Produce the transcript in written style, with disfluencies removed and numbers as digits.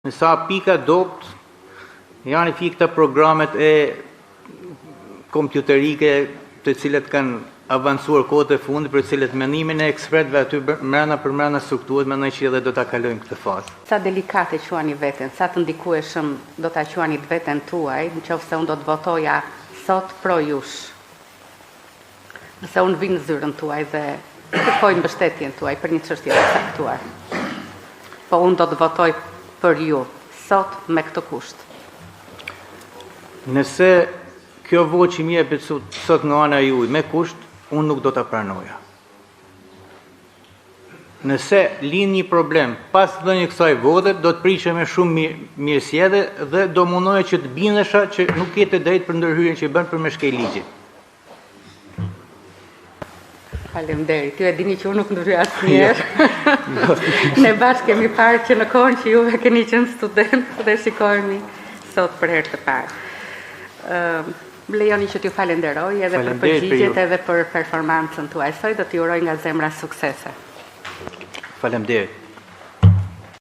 Në sa pika dobt janë i këta programet e kompjuterike të cilët kanë avancuar kohët e fundit, për të cilët mendimin e ekspertëve aty mrena për mrena strukturat, mendoj që edhe do ta kalojmë këtë fazë. Sa delikate quani veten, sa të ndikueshëm do ta quani veten tuaj, në qoftë se unë do të votoja sot pro jush? Nëse unë vij në zyrën tuaj dhe kërkoj mbështetjen tuaj për një çështje të caktuar. Po unë do të votoj për ju sot me këtë kusht. Nëse kjo votë që më jepet sot nga ana juaj me kusht, unë nuk do ta pranoja. Nëse lind një problem pas dhënies kësaj vote, do të prishem me shumë mirësjellje dhe do mundoja që të bindesha që nuk ke të drejtë për ndërhyrjen që bën për me shkel ligjin. Faleminderit. Ju e dini që unë nuk ndërhyj asnjëherë. Ne bashkë kemi parë që në kohën që juve keni qenë student dhe shikohemi sot për herë të parë. Ëm Më lejoni që t'ju falenderoj edhe për përgjigjet edhe për performancën tuaj sot, do t'ju uroj nga zemra suksese. Faleminderit.